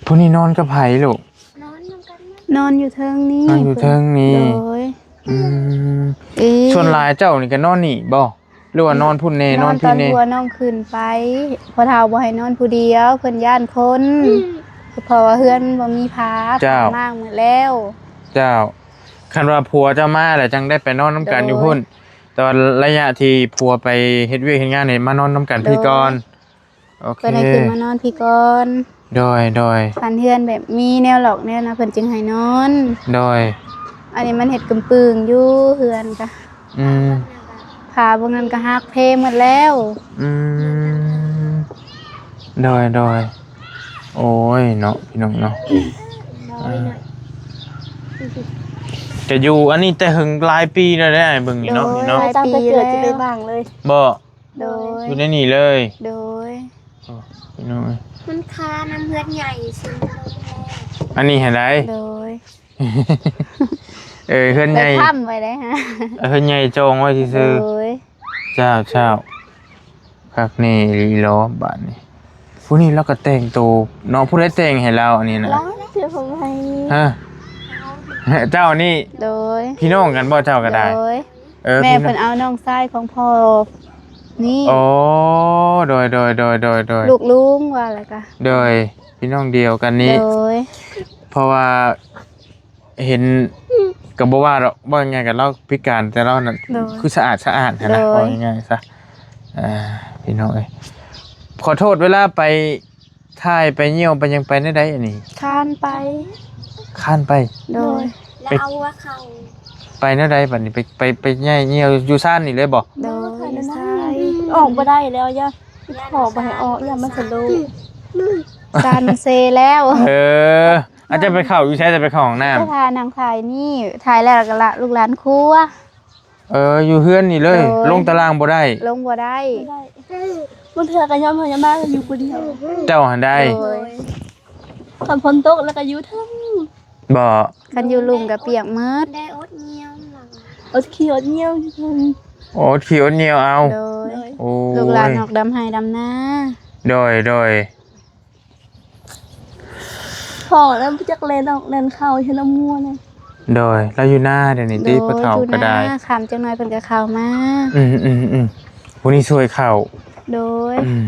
ຜູ້ນີ້ນອນກັບໃຜລູກ? ນອນນຳກັນ ນອນຢູ່ເທິງນີ້ ນອນຢູ່ເທິງນີ້. ໂດຍ. ອືມ ເອີ ສ່ວນຫຼາຍເຈົ້ານີ້ກໍນອນນີ້ບໍ່ ຫຼືວ່ານອນພຸ້ນແດ່ ນອນ ນອນພີ້ແດ່? ຕອນຫົວນ້ອງຂຶ້ນໄປ ພໍ່ເຖົ້າບໍ່ໃຫ້ນອນຜູ້ດຽວ ເພິ່ນຢ້ານຄົນ ເພາະວ່າເຮືອນມັນບໍ່ມີຜາ ເຈົ້າ ຜາມ້າງໝົດແລ້ວ. ເຈົ້າ. ຄັນວ່າຜົວເຈົ້າມາແລ້ວ ຈັ່ງໄດ້ໄປນອນນຳກັນຢູ່ພຸ້ນ. ໂດຍ. ແຕ່ວ່າໄລຍະທີ່ຜົວໄປເຮັດວຽກເຮັດງານນີ້ ມານອນນຳກັນພີ້ກ່ອນ. ໂດຍ. ໂອເຄ ເພິ່ນໃຫ້ຂຶ້ນມານອນພີ້ກ່ອນ. ໂດຍ ໂດຍ. ຄັນເຮືອນແບບມີແນວລັອກແນວນະ ເພິ່ນຈຶ່ງໃຫ້ນອນ. ໂດຍ. ອັນນີ້ມັນເຮັດກຳປຶ້ງຢູ່ເຮືອນກະ ອືມ ຝາບາງນັ້ນກໍຫັກເພໝົດແລ້ວ. ອືມ ໂດຍ ໂດຍ. ໂອ້ຍເນາະ ພີ່ນ້ອງເນາະ. ໂດຍ ເອີ ໂດຍ. ຈະຢູ່ອັນນີ້ແຕ່ເຫິງຫຼາຍປີແລ້ວເດ້ ອ້າຍເບິ່ງນີ້ເນາະ. ໂດຍ ນີ້ເນາະ ຫຼາຍປີແລ້ວ ຕັ້ງແຕ່ເກີດຈົນໄດ້ບັ້ງເລີຍ. ບໍ່? ໂດຍ. ຢູ່ໃນນີ້ເລີຍ. ໂດຍ. ໂອ້ ພີ່ນ້ອງເອີຍ ມັນຄານຳເຮືອນໃຫຍ່ສຸດ. ອັນນີ້ຫັ້ນໃດ? ໂດຍ. ເອີ ເຮືອນໃຫຍ່ ໄປຄ້ຳໄວ້ໄດ້ຮະ. ເອີ ເຮືອນໃຫຍ່ຈອງໄວ້ຊື່ໆ. ໂດຍ. ເຈົ້າ ເຈົ້າ ຄັກແນ່ອີ່ຫຼີຫຼໍບາດນີ້. ຜູ້ນີ້ລາວກໍແຕ່ງໂຕເນາະ. ຜູ້ໃດແຕ່ງໃຫ້ລາວອັນນີ້ນະ? ລາວເສື້ອຜ້າໄໝ. ຮະ? ເຈົ້ານີ້? ໂດຍ. ພີ່ນ້ອງກັນບໍ່ເຈົ້າກໍໄດ້? ໂດຍ. ເອີ ແມ່ເພິ່ນເອົານ້ອງຊາຍຂອງພໍ່ນີ້. ອໍ ໂດຍ ໂດຍ ໂດຍ ໂດຍ ໂດຍ. ລູກລຸງວ່າແລ້ວກະ. ໂດຍ. ພີ່ນ້ອງດຽວກັນນີ້. ໂດຍ. ເພາະວ່າ ເຫັນກໍບໍ່ວ່າດອກ ເວົ້າງ່າຍໆ ກັບລາວພິການ ແຕ່ລາວນັ້ນ ໂດຍ ຄືສະອາດສະອ້ານຫັ້ນນະ. ໂດຍ. ເວົ້າງ່າຍໆຊະ ອ່າ ພີ່ນ້ອງເອີຍ ຂໍໂທດ ເວລາໄປຖ່າຍໄປຍ່ຽວໄປຫຍັງ ໄປແນວໃດອັນນີ້? ຄານໄປ. ຄານໄປ? ໂດຍ. ແລ້ວເອົາຫົວເຂົ່າ ໄປແນວໃດບັດນີ້? ໄປ ໄປ ໄປຍ່ຽວຢູ່ຊານນີ້ເລີຍບໍ່? ໂດຍ. ຢູ່ຊານ ອອກບໍ່ໄດ້ແລ້ວ ຢ້ານພໍ່ບໍ່ໃຫ້ອອກ ຢ້ານມັນສະໂລ. ຊານເຊແລ້ວ. ເອີ. ອາດຈະໄປເຂົ້າຢູ່ໃສ? ຈະໄປເຂົ້າຫ້ອງນ້ຳ. ໄປຖ້ານັ່ງຖ່າຍນີ້ ຖ່າຍແລ້ວກໍລະ ລູກຫຼານຄົວ. ເອີ ຢູ່ເຮືອນນີ້ເລີຍ. ໂດຍ. ລົງຕາລ່າງບໍ່ໄດ້? ລົງບໍ່ໄດ້. ບໍ່ໄດ້. ບາງເທື່ອກໍຍາມເຮົາຢາກມາກໍຢູ່ຜູ້ດຽວ. ເຈົ້າຫັ້ນໃດ? ໂດຍ. ຄັນຝົນຕົກແລ້ວກໍຢູ່ເທິງ. ບໍ່. ຄັນຢູ່ລຸ່ມກໍປຽກໝົດ. ໄດ້ອົດຍ່ຽວ. ອົດຂີ້ອົດຍ່ຽວຢູ່ເທິງ. ອົດຂີ້ອົດຍ່ຽວເອົາ. ໂດຍ. ໂອ້ຍ. ລູກຫຼານອອກດຳໄຮ່ດຳນາ. ໂດຍ ໂດຍ. ພໍ່ນັ້ນບໍ່ຈັກແລ່ນອອກແລ່ນເຂົ້າເຮັດນຳງົວນະ. ໂດຍ. ລາວຢູ່ນາດຽວນີ້ຕິ. ໂດຍ. ພໍ່ເຖົ້າກໍໄດ້ ຢູ່ນາ ຄ່ຳຈັກໜ້ອຍເພິ່ນກໍເຂົ້າມາ. ອືມໆໆ. ຜູ້ນີ້ຊ່ວຍເຂົ້າ. ໂດຍ. ອືມ.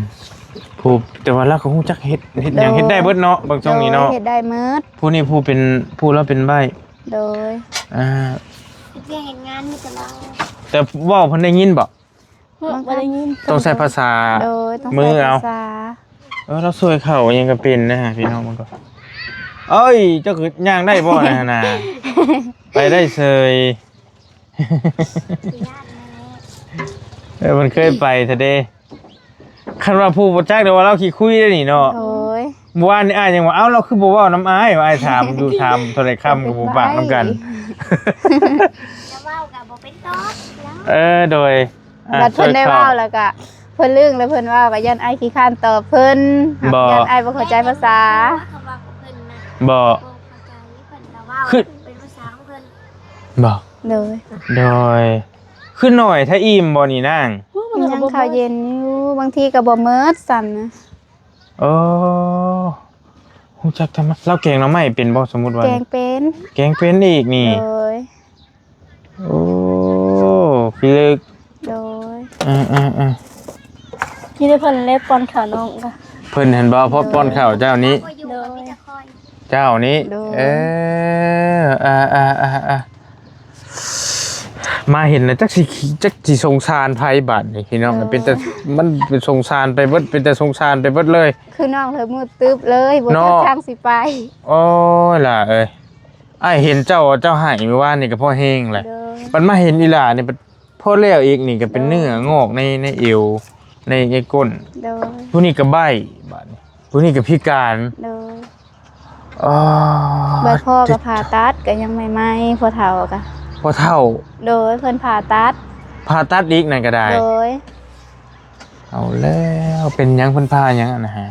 ຜູ້ ແຕ່ວ່າລາວກໍຮູ້ຈັກເຮັດ ເຮັດຫຍັງ. ໂດຍ. ເຮັດໄດ້ເບິດເນາະ ບາງຊ່ວງນີ້ເນາະ. ໂດຍ. ເຮັດໄດ້ໝົດ. ຜູ້ນີ້ຜູ້ເປັນ ຜູ້ລາວເປັນໃບ້. ໂດຍ. ອ່າ ເຮັດວຽກເຮັດງານມີແຕ່ລາວ. ແຕ່ເວົ້າເພິ່ນໄດ້ຍິນບໍ່? ບໍ່ໄດ້ຍິນ. ຕ້ອງໃຊ້ພາສາ. ໂດຍ. ຕ້ອງໃຊ້ພາສາ. ເອີ ລາວຊ່ວຍເຂົ້າຫຍັງກໍເປັນນະ ພີ່ນ້ອງເບິ່ງກ່ອນ. ເອີຍ ເຈົ້າຄືຍ່າງໄດ້ບໍ່ນະຫັ້ນນະ? ໄປໄດ້ເສີຍ. ເອີ ມັນເຄີຍໄປຊະເດ້. ຄັນວ່າຜູ້ບໍ່ຈັກ ແຕ່ວ່າລາວຂີ້ຄຸຍເດ້ນີ້ເນາະ. ໂດຍ. ມື້ວານນີ້ອ້າຍຍັງວ່າ ເອົ້າ ລາວຄືບໍ່ເວົ້ານຳອ້າຍ ວ່າອ້າຍຖາມຢູ່ ຖາມເທົ່າໃດຄຳກໍບໍ່ປາກນຳກັນ. ຈະເວົ້າກໍບໍ່ເປັນຕອບ. ເອີ ໂດຍ. ອ່າ ບັດເພິ່ນໄດ້ເວົ້າແລ້ວກະ ເພິ່ນລຶ້ງແລ້ວເພິ່ນເວົ້າກະຢ້ານອ້າຍຂີ້ຄ້ານຕອບເພິ່ນ. ບໍ່. ຢ້ານອ້າຍບໍ່ເຂົ້າໃຈພາສາ. ບໍ່. ຄື ເປັນພາສາຂອງເພິ່ນ. ບໍ່. ໂດຍ. ໂດຍ. ຄືໜ້ອຍແທ້ ອີ່ມບໍ່ນີ້ນາງ? ຍັງເຂົ້າເຢັນຢູ່ ບາງທີກໍບໍ່ໝົດຊ້ຳນະ. ໂອ້ ຮູ້ຈັກທຳມະ ລາວແກງໜໍ່ໄມ້ເປັນບໍ່? ສົມມຸດວ່າ ແກງເປັນ. ແກງເປັນອີກນີ້. ໂດຍ. ໂອ້ ພິລຶກ. ໂດຍ. ເອີໆໆ ນີ້ເດ້ ເພິ່ນເລີຍປ້ອນເຂົ້ານ້ອງກະ ເພິ່ນຫັ້ນບໍ່? ເພິ່ນປ້ອນເຂົ້າເຈົ້ານີ້. ໂດຍ. ເຈົ້ານີ້ ໂດຍ ເອີ ອ່າໆໆໆ ມາເຫັນແລ້ວຈັກຊິ ຈັກຊິສົງສານໃຜບາດນີ້ພີ່ນ້ອງ ໂດຍ ເປັນຕາ ມັນເປັນສົງສານໄປເບິດ ເປັນຕາສົງສານໄປເບິດເລີຍ ຄືນ້ອງເລີຍມືດຕຶບເລີຍ ບໍ່ ເນາະ ຈັກທາງຊິໄປ. ໂອ້ຍ ຫຼ້າເອີຍ ອ້າຍເຫັນເຈົ້າ ເຈົ້າໄຫ້ມື້ວານນີ້ກໍພໍແຮງແຫຼະ ໂດຍ ບັດມາເຫັນອີ່ຫຼ້ານີ້ ພໍແລ້ວອີກນີ້ກໍເປັນ ໂດຍ ເນື້ອງອກໃນ ໃນເອວ ໃນ ໃນກົ້ນ ໂດຍ ຜູ້ນີ້ກໍໃບ້ ບາດນີ້ ຜູ້ນີ້ກໍພິການ ໂດຍ ອໍ ບັດພໍ່ກໍຜ່າຕັດກໍຍັງໃໝ່ໆ ພໍ່ເຖົ້າກໍ ພໍ່ເຖົ້າ ໂດຍ ເພິ່ນຜ່າຕັດ ຜ່າຕັດອີກນັ້ນກໍໄດ້ ໂດຍ ເອົາແລ້ວ ເປັນຫຍັງ ເພິ່ນຜ່າຫຍັງອັນນັ້ນຫາ?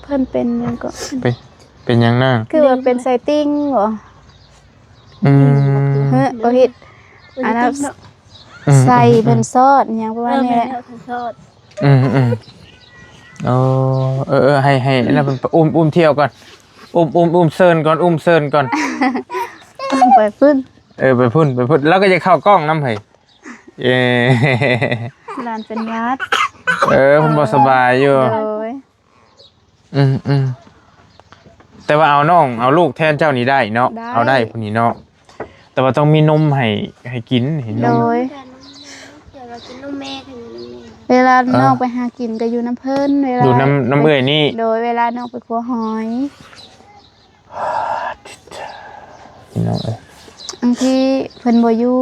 ເພິ່ນເປັນຫຍັງກໍ ເປັນ ເປັນຫຍັງນາ? ຄືວ່າເປັນໄສ້ຕິ່ງບໍ? ອືມ ເຮີ ບໍ່ຜິດ ອັນນັ້ນ ອືມ ໄສ້ເພິ່ນຊອດຫຍັງປະມານນີ້ແຫຼະ ເອີ ແມ່ນແລ້ວ ເພິ່ນຊອດ ອືມໆ ໂອ້ ເອີໆ ໃຫ້ ໃຫ້ອັນນັ້ນເພິ່ນ ອຸ້ມ ອຸ້ມທ່ຽວກ່ອນ ອຸ້ມ ອຸ້ມ ອຸ້ມເຊີນກ່ອນ ອຸ້ມເຊີນກ່ອນ ໄປພຸ້ນ ເອີ ໄປພຸ້ນ ໄປພຸ້ນ ລາວກໍຢາກເຂົ້າກ້ອງນຳເຮີ້ຍ ເອີ ຫຼານເປັນຫວັດ ເອີ ເພິ່ນບໍ່ສະບາຍຢູ່ ໂດຍ ອືມໆ ແຕ່ວ່າເອົານ້ອງເອົາລູກແທນເຈົ້ານີ້ໄດ້ເນາະ ໄດ້ ເອົາໄດ້ຜູ້ນີ້ເນາະ ແຕ່ວ່າຕ້ອງມີນົມໃຫ້ ໃຫ້ກິນ ໃຫ້ນົມ ໂດຍ ແຕ່ນ້ອງ ແຕ່ວ່າກິນນົມແມ່ ກໍຢູ່ນົມແມ່ ເວລາ ເອີ ນ້ອງໄປຫາກິນກໍຢູ່ນຳເພິ່ນ ເວລາ ຢູ່ນຳ ນຳເອື້ອຍນີ້ ໂດຍ ເວລານ້ອງໄປຄົວຫອຍ ພີ່ນ້ອງເອີຍ ບາງທີເພິ່ນບໍ່ຢູ່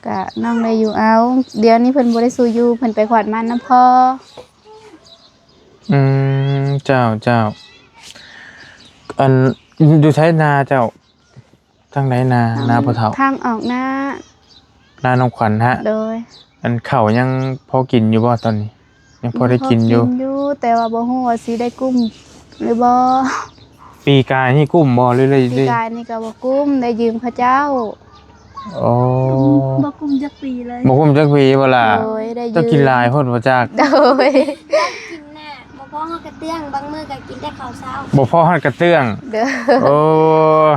ກະນ້ອງໄດ້ຢູ່ເອົາ ດຽວນີ້ເພິ່ນບໍ່ໄດ້ສູ່ຢູ່ ເພິ່ນໄປຂວາດມັນນຳພໍ່. ອືມ ເຈົ້າ ເຈົ້າ ອັນ ຢູ່ໃສນາເຈົ້າ? ທາງໃດນາ? ທາງ ນາພໍ່ເຖົ້າ ທາງອອກນາ ນານ້ອງຂວັນຫະ? ໂດຍ ອັນເຂົ້າຍັງພໍກິນຢູ່ບໍ່ຕອນນີ້? ຍັງພໍໄດ້ກິນຢູ່ ຍັງພໍກິນຢູ່ ແຕ່ວ່າບໍ່ຮູ້ວ່າຊິໄດ້ກຸ້ມຫຼືບໍ່. ປີກາຍນີ້ກຸ້ມບໍ່ ຫຼື ຫຼື ປີກາຍນີ້ກໍບໍ່ກຸ້ມ ໄດ້ຢືມເຂົາເຈົ້າ. ໂອ້ ບໍ່ກຸ້ມຈັກປີເລີຍ ບໍ່ກຸ້ມຈັກປີບໍ່ລະ? ໂດຍ ໄດ້ຢືມ ເຈົ້າກິນຫຼາຍໂພດບໍ່ຈັກ. ໂດຍ ກິນນະ ບໍ່ພໍຮອດກະເຕື້ອງ ບາງມື້ກໍກິນແຕ່ເຂົ້າເຊົ້າ ບໍ່ພໍຮອດກະເຕື້ອງ. ໂດຍ ໂອ້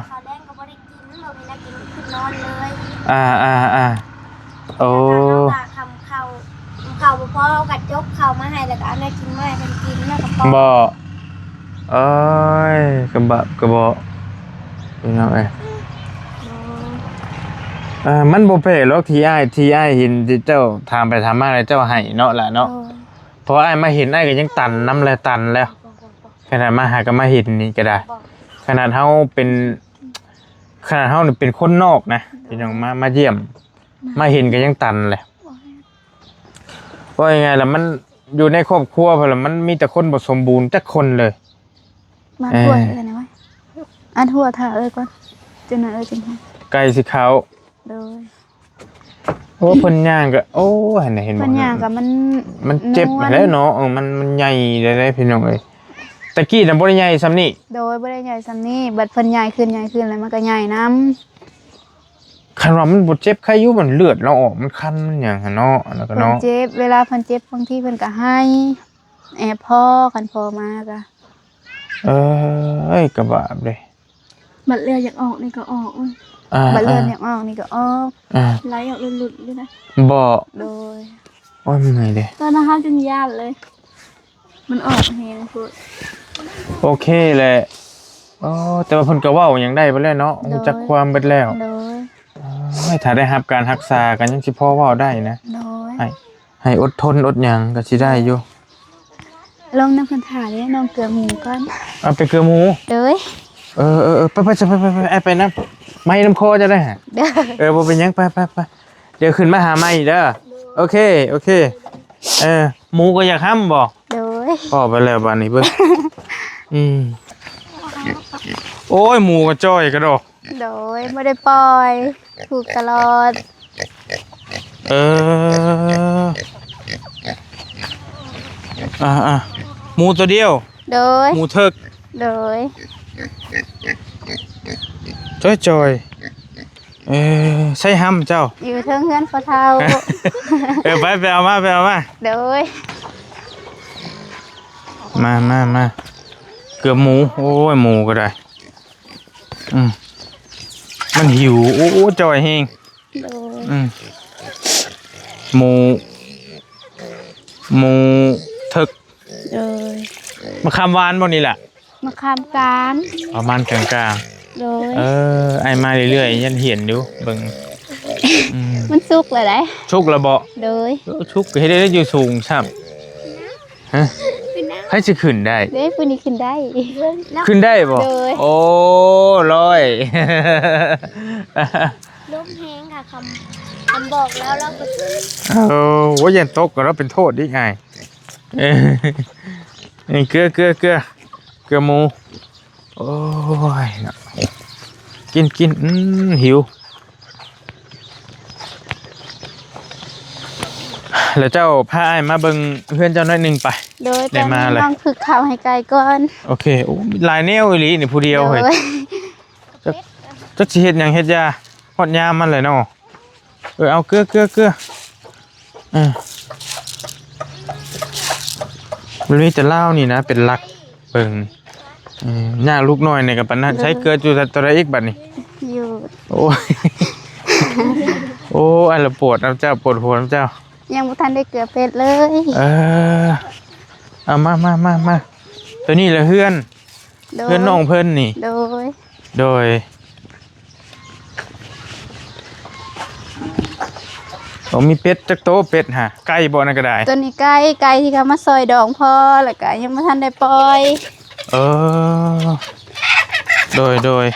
ເຂົ້າແລງກໍບໍ່ໄດ້ກິນ ບໍ່ມີແນວກິນ ຄືນອນເລີຍ. ອ່າໆໆ ໂອ້ ເຂົ້າ ເຂົ້າບໍ່ພໍ ເຮົາກໍຈົກເຂົ້າມາໃຫ້ ແລ້ວກໍເອົາແນວກິນມາໃຫ້ເພິ່ນກິນ ແລ້ວກໍປ້ອນ. ບໍ່ ເອີຍ ກະບາບກະເບາະ ພີ່ນ້ອງເອີຍ. ເອີ ມັນບໍ່ແປກດອກທີ່ອ້າຍ ທີ່ອ້າຍເຫັນທີ່ເຈົ້າຖາມໄປຖາມມາແລ້ວເຈົ້າໃຫ້ເນາະ ຫຼະເນາະ. ໂດຍ ເພາະວ່າອ້າຍມາເຫັນ ອ້າຍກໍຍັງຕັນນຳແຫຼະ ຕັນແລ້ວ. ຂະໜາດມາຫາກໍມາເຫັນນີ້ກໍໄດ້ ຂະໜາດເຮົາເປັນ ຂະໜາດເຮົານີ້ເປັນຄົນນອກນະ ພີ່ນ້ອງ ມາ ມາຢ້ຽມ ມາເຫັນກໍຍັງຕັນແຫຼະ. ເວົ້າງ່າຍໆລະ ມັນຢູ່ໃນຄອບຄົວພຸ້ນລະ ມັນມີແຕ່ຄົນບໍ່ສົມບູນຈັກຄົນເລີຍ. ມາ ເອີ ກວດເອີນະ ອັດຫົວຖ້າເອີກ່ອນ ຈັ່ງນັ້ນເອີຈຶ່ງ ໃກ້ຊິເຂົ້າ. ໂດຍ ໂອ້ ເພິ່ນຍ່າງກໍ ໂອ້ ຫັ້ນນະ ເຫັນບໍ່ ເພິ່ນຍ່າງກໍມັນ ມັນເຈັບຫັ້ນແຫຼະເນາະ. ເອີ ມັນ ມັນໃຫຍ່ເດ້ ພີ່ນ້ອງເອີຍ ແຕ່ກີ້ນະບໍ່ໄດ້ໃຫຍ່ສ່ຳນີ້. ໂດຍ ບໍ່ໄດ້ໃຫຍ່ສ່ຳນີ້ ບັດເພິ່ນໃຫຍ່ຂຶ້ນ ໃຫຍ່ຂຶ້ນແລ້ວມັນກໍໃຫຍ່ນຳ. ຄັນວ່າມັນບໍ່ເຈັບໄຄຢູ່ ມັນເລືອດລະອອກ ມັນຄັນ ມັນຫຍັງຫັ້ນເນາະ ແລ້ວກໍເນາະ ເພິ່ນເຈັບ ເວລາເພິ່ນເຈັບ ບາງທີເພິ່ນກໍໄຫ້ ແອບພໍ ຄັນພໍມາກໍ ເອີຍ ກະບາບເດ້. ບັດເລືອດຢາກອອກນີ້ກໍອອກ ອາ ບັດເລືອດຢາກອອກນີ້ກໍອອກ ອາ ໄຫຼອອກຫຼຸດໆຢູ່ນະ. ບໍ່ ໂດຍ ໂອ້ຍ ເມື່ອຍເດ້ ຕອນນັ້ນເຮົາຈົນຢ້ານເລີຍ ມັນອອກແຮງໂພດ. ໂອເຄແຫຼະ ໂອ້ ແຕ່ວ່າເພິ່ນກໍເວົ້າຫຍັງໄດ້ເບິດແລ້ວເນາະ ໂດຍ ຮູ້ຈັກຄວາມເບິດແລ້ວ. ໂດຍ ໂອ້ຍ ຖ້າໄດ້ຮັບການຮັກສາກໍຍັງຊິພໍເວົ້າໄດ້ນະ. ໂດຍ ໃຫ້ ໃຫ້ອົດທົນອົດຫຍັງກໍຊິໄດ້ຢູ່. ລອງນຳເພິ່ນຖ້າເດ້ ນ້ອງເກືອໝູກ່ອນ. ເອົາໄປເກືອໝູ. ໂດຍ ເອີໆໆ ໄປໆ ໄປໆ ໄປນຳ ໄມ້ນຳຄໍເຈົ້າໄດ້ຫະ. ໂດຍ ເອີ ບໍ່ເປັນຫຍັງ ໄປໆໆ ດຽວຂຶ້ນມາຫາໃໝ່ເດີ. ໂດຍ ໂອເຄ ໂອເຄ ເອີ ໝູກໍຢາກຫ້ຳບໍ່? ໂດຍ ພໍໄປແລ້ວບາດນີ້ເບິ່ງ ອືມ ໂອ້ຍ ໝູກໍຈ່ອຍກະດອກ. ໂດຍ ບໍ່ໄດ້ປ່ອຍ ຜູກຕະຫຼອດ. ເອີ ອ່າໆ ໝູໂຕດຽວ. ໂດຍ ໝູເຖິກ. ໂດຍ ຈ່ອຍໆ. ເອີ ໃສຫ້ຳເຈົ້າ? ຢູ່ເທິງເຮືອນພໍ່ເຖົ້າ. ເອີ ໄປ ໄປເອົາມາ ໄປເອົາມາ. ໂດຍ ມາ ມາ ມາ ເກືອໝູ. ໂອ້ຍ ໝູກໍໄດ້ ອືມ ມັນຫິວ. ໂອ້ ຈ່ອຍແຮງ. ໂດຍ ອືມ ໝູ ໝູເຖິກ. ໂດຍ ມະຂາມຫວານບໍ່ນີ້ລະ? ມະຂາມກາງ ປະມານກາງໆ ໂດຍ ເອີ ອ້າຍມາເລື້ອຍໆ ຍັງເຫັນຢູ່ ເບິ່ງ ອືມ ມັນສຸກແລ້ວໃດ໋ ສຸກແລ້ວບໍ່? ໂດຍ ເອີ ສຸກເຮັດໄດ້ຢູ່ສູງຊ້ຳ ຮະ ໃຜຊິຂຶ້ນໄດ້? ເດ້ ຜູ້ນີ້ຂຶ້ນໄດ້ ຂຶ້ນໄດ້ບໍ່? ໂດຍ ໂອ້ ລອຍ ລົມແຮງຄ່ະ ຄຳ ຄຳບອກແລ້ວ ລາວກໍຂຶ້ນ ໂອ້ ໂອ້ຍ ຢ້ານຕົກກໍລາວເປັນໂທດອີກອ້າຍ ເອີ ເກືອ ເກືອ ເກືອ ເກືອໝູ ໂອ້ຍເນາະ ກິນ ກິນ ອືມ ຫິວ ແລ້ວເຈົ້າພາອ້າຍມາເບິ່ງເຮືອນເຈົ້າໜ້ອຍໜຶ່ງໄປ ໂດຍ ໄດ້ມາແລ້ວ ຕ້ອງຝຶກເຂົ້າໃຫ້ໄກ່ກ່ອນ ໂອເຄ ໂອ້ ຫຼາຍແນວອີ່ຫຼີນີ້ຜູ້ດຽວເຮີ້ຍ ໂດຍ ຈັກ ຈັກຊິເຮັດຫຍັງເຮັດຢາ ຮອດຍາມມັນແຫຼະເນາະ ເອີ ເອົາເກືອ ເກືອ ເກືອ ເອີ ມັນມີແຕ່ລາວນີ້ນະເປັນຫຼັກ ເບິ່ງ ເອີ ຍາກລູກນ້ອຍນີ້ກໍປານນັ້ນ ໃຊ້ເກືອຢູ່ເທົ່າໃດອີກບັດນີ້ ຢູ່ ໂອ້ຍ ໂອ້ ອັນລະປວດນຳເຈົ້າ ປວດຫົວນຳເຈົ້າ ຍັງບໍ່ທັນໄດ້ເກືອເປັດເລີຍ ເອີ ເອົາມາ ມາ ມາ ມາ ໂຕນີ້ລະເຮືອນ ໂດຍ ເຮືອນນ້ອງເພິ່ນນີ້ ໂດຍ ໂດຍ ໂອ້ ມີເປັດຈັກໂຕ ເປັດຫາ ໄກ່ບໍ່ ນັ້ນກໍໄດ້ ຕົວນີ້ໄກ່ ໄກ່ທີ່ເຂົາມາຊ່ອຍດອງພໍ ແລ້ວກໍຍັງບໍ່ທັນໄດ້ປ່ອຍ ເອີ ໂດຍ ໂດຍ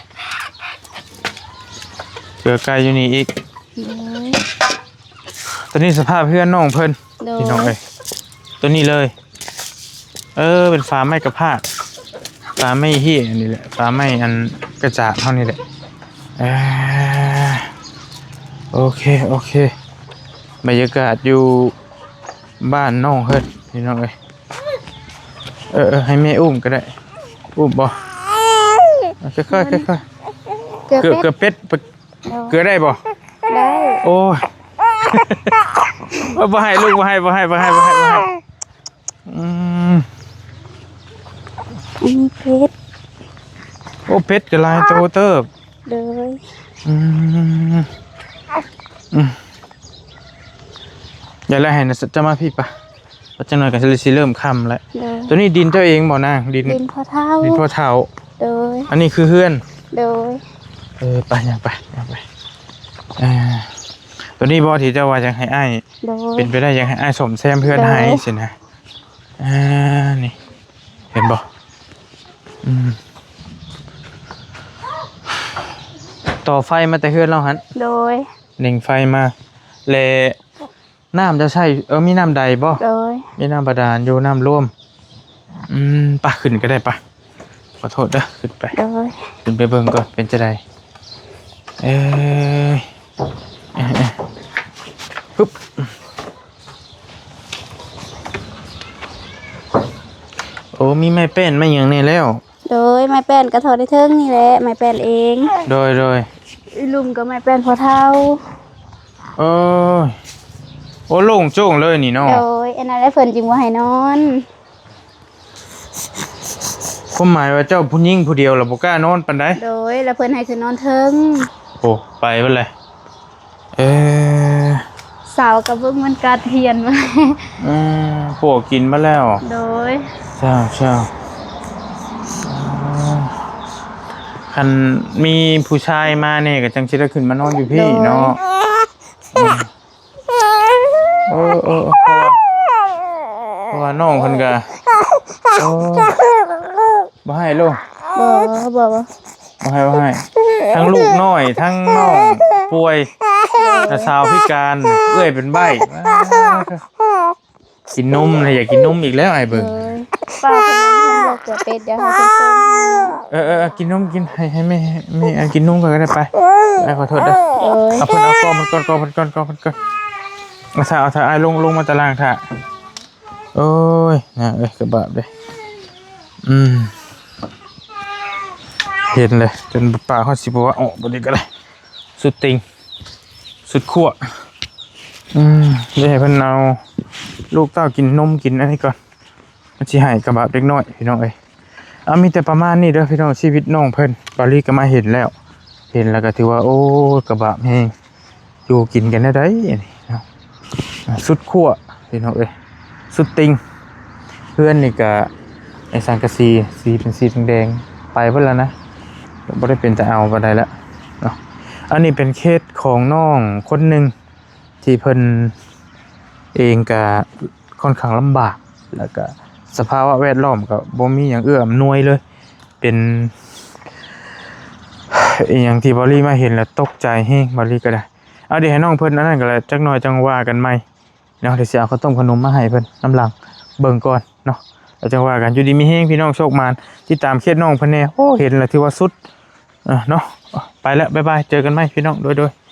ເຫຼືອໄກ່ຢູ່ນີ້ອີກ ໂດຍ ຕົວນີ້ສະພາບເຮືອນນ້ອງເພິ່ນ ໂດຍ ພີ່ນ້ອງເອີຍ ຕົວນີ້ເລີຍ ເອີ ເປັນຝາໄມ້ກະພາກ ຝາໄມ້ເຫ້ຍນີ້ແຫຼະ ຝາໄມ້ອັນກະຈາກເຮົານີ້ແຫຼະ ເອີ ໂອເຄ ໂອເຄ ບັນຍາກາດຢູ່ບ້ານນ້ອງເພິ່ນ ພີ່ນ້ອງເອີຍ ເອີ ເອີ ໃຫ້ແມ່ອຸ້ມກໍໄດ້ ອຸ້ມບໍ່? ເອົາ ຄ່ອຍໆ ຄ່ອຍໆ ເກືອ ເກືອເປັດ ເກືອເປັດ ເກືອໄດ້ບໍ່? ໄດ້ ໂອ້ຍ ບໍ່ໃຫ້ລູກ ບໍ່ໃຫ້ ບໍ່ໃຫ້ ບໍ່ໃຫ້ ບໍ່ໃຫ້ ບໍ່ໃຫ້ ອືມ ອັນນີ້ເປັດ ໂອ້ ເປັດກໍຫຼາຍໂຕເຕີບ ໂດຍ ອືມ ອືມ ຢ່າແລະ ໃຫ້ນະ ຈະມາພີ້ປະ ວ່າຈັກໜ່ອຍກໍຊິເລີ່ມຄ່ຳແລ້ວ ໂດຍ ຕົວນີ້ດິນເຈົ້າເອງບໍ່ນາງ? ດິນ ດິນພໍ່ເຖົ້າ ດິນພໍ່ເຖົ້າ ໂດຍ ອັນນີ້ຄືເຮືອນ ໂດຍ ເອີ ໄປ ຍ່າງໄປ ຍ່າງໄປ ເອີ ຕົວນີ້ບໍ່ທີ່ເຈົ້າວ່າຢາກໃຫ້ອ້າຍ ໂດຍ ເປັນໄປໄດ້ຢາກໃຫ້ອ້າຍສ້ອມແຊມເຮືອນ ໂດຍ ໃຫ້ຊີ້ນະ ອ່າ ນີ້ ເຫັນບໍ່? ອືມ ຕໍ່ໄຟມາແຕ່ເຮືອນລາວຫັ້ນ ໂດຍ ເໜັງໄຟມາ ແລະ ນ້ຳຈະໃຊ້ ເອີ ມີນ້ຳໃດບໍ່? ໂດຍ ມີນ້ຳບາດານຢູ່ ນ້ຳລວມ ອືມ ປະ ຂຶ້ນກໍໄດ້ປະ ຂໍໂທດເດີ ຂຶ້ນໄປ ໂດຍ ຂຶ້ນໄປເບິ່ງກ່ອນ ເປັນຈັ່ງໃດ? ເອີຍ ເອີ ເອີ ຮຶບ ໂອ້ ມີໄມ້ແປ້ນໄມ້ຫຍັງແດ່ແລ້ວ? ໂດຍ ໄມ້ແປ້ນກະຖອນໃນເທິງນີ້ແຫຼະ ໄມ້ແປ້ນເອງ ໂດຍ ໂດຍ ອີລຸ່ມກໍໄມ້ແປ້ນພໍ່ເຖົ້າ ເອີຍ ໂອ້ ໂລ່ງໂຈ້ງເລີຍນີ້ເນາະ ໂດຍ ອັນນັ້ນແຫຼະເພິ່ນຈຶ່ງບໍ່ໃຫ້ນອນ ຄວາມໝາຍວ່າເຈົ້າຜູ້ຍິງຜູ້ດຽວລະບໍ່ກ້ານອນປານໃດ ໂດຍ ລະເພິ່ນໃຫ້ຂຶ້ນນອນເທິງ ໂອ້ ໄປເບິດແລ້ວ ເອີ ສາວກະເບິ່ງມັນກັດຮຽນມາ ອືມ ພວກກິນມາແລ້ວ ໂດຍ ເຈົ້າ ເຈົ້າ ຄັນມີຜູ້ຊາຍມາແດ່ກໍຈັ່ງຊິໄດ້ຂຶ້ນມານອນຢູ່ພີ້ເນາະ ໂດຍ ອືມ ເອີ ເອີ ເພາະວ່າ ເພາະວ່ານ້ອງເພິ່ນກະ ໂອ້ ບໍ່ໃຫ້ລູກ ບໍ່ ບໍ່ ບໍ່ ບໍ່ໃຫ້ ບໍ່ໃຫ້ ທັງລູກນ້ອຍ ທັງນ້ອງປ່ວຍ ແລະສາວພິການ ເອື້ອຍເປັນໃບ້ ກິນນົມ ຢາກກິນນົມອີກແລ້ວ ອ້າຍເບິ່ງ ເອີຍ ປ້າເພິ່ນຍັງບໍ່ເກືອເປັດ ຢາກໃຫ້ເພິ່ນສົ່ງ ເອີ ເອີ ເອີ ກິນນົມ ກິນ ໃຫ້ ໃຫ້ແມ່ ແມ່ ເອົາກິນນົມກ່ອນກໍໄດ້ ໄປ ໄປ ຂໍໂທດເດີ ເອີຍ ເອົາເພິ່ນ ເອົາກ່ອມັນກ່ອນ ກ່ອມັນກ່ອນ ກ່ອມັນກ່ອນ ເອົາຖ້າ ເອົາຖ້າ ອ້າຍລົງ ລົງມາຕາລ່າງຖ້າ ໂອ້ຍ ນາງເອີຍ ກະບາບເດ້ ອືມ ເຫັນເລີຍ ຈົນປາກເຮົາຊິບໍ່ວ່າອອກ ບັດນີ້ກໍໄດ້ ສຸດຕິ່ງ ສຸດຂົ້ວ ອືມ ເດ ໃຫ້ເພິ່ນເອົາລູກເຕົ້າກິນນົມກິນອັນນີ້ກ່ອນ ມັນຊິໃຫ້ກະບາບເດັກນ້ອຍ ພີ່ນ້ອງເອີຍ ເອົາ ມີແຕ່ປະມານນີ້ເດີ ພີ່ນ້ອງ ຊີວິດນ້ອງເພິ່ນ ບາລີກໍມາເຫັນແລ້ວ ເຫັນແລ້ວກໍຖືວ່າ ໂອ້ ກະບາບແຮງ ຢູ່ກິນກັນແນວໃດອັນນີ້ເນາະ ສຸດຂົ້ວ ພີ່ນ້ອງເອີຍ ສຸດຕິ່ງ ເຮືອນນີ້ກະ ໄອ້ສັງກະສີ ສີເປັນສີແດງໆ ໄປເບິດແລ້ວນະ ບໍ່ໄດ້ເປັນຕາເອົາປານໃດລະເນາະ. ອັນນີ້ເປັນເຄສຂອງນ້ອງຄົນໜຶ່ງ ທີ່ເພິ່ນເອງກະຄ່ອນຂ້າງລຳບາກ ແລ້ວກະສະພາວະແວດລ້ອມກະບໍ່ມີຫຍັງເອື້ອອຳນວຍເລີຍ. ເປັນອີ່ຫຍັງທີ່ບາວລີມາເຫັນແລ້ວຕົກໃຈແຮງ ບາວລີກະໄດ້. ເອົາ ດຽວໃຫ້ນ້ອງເພິ່ນອັນນັ້ນກະໄດ້ ຈັກໜ່ອຍຈັ່ງວ່າກັນໃໝ່ເນາະ. ດຽວຊິເອົາເຂົ້າຕົ້ມເຂົ້າໜົມມາໃຫ້ເພິ່ນນຳຫຼັງເບິ່ງກ່ອນເນາະ ແລ້ວຈັ່ງວ່າກັນ. ຢູ່ດີມີແຮງພີ່ນ້ອງ ໂຊກໝານ ຕິດຕາມເຄສນ້ອງເພິ່ນແດ່. ໂອ້ ເຫັນແລ້ວຖືວ່າສຸດເນາະ. ໄປແລ້ວ ບາຍບາຍ ເຈີກັນໃໝ່ພີ່ນ້ອງ ໂດຍໆ.